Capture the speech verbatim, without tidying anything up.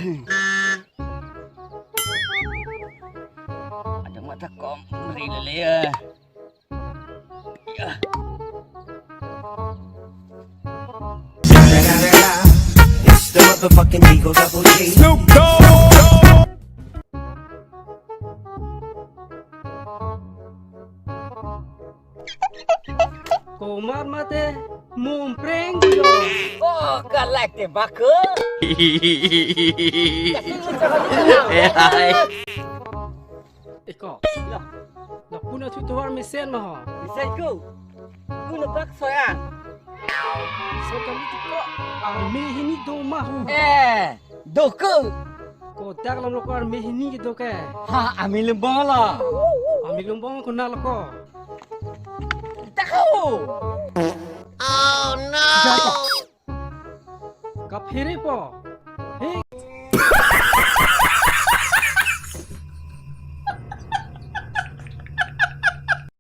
Ada mata kom ri lele ya. Ya. It's the motherfucking Eagle Double G. Snoop Dogg. Komat mate mumpreng jo. Oh, kalak te bako. Eko. Ya. Lapu na thu tovar mesen ma ho. Mesen ku. Ku na bak soyang. So kami tu ko. Arme hini do ma ho. Eh, do ku. Kodak lam lo ko arme hini kedo ke. Ha, ami lumbong lo. Ami lumbong ko na lo ko. Tako. Oh no. Kaphere po.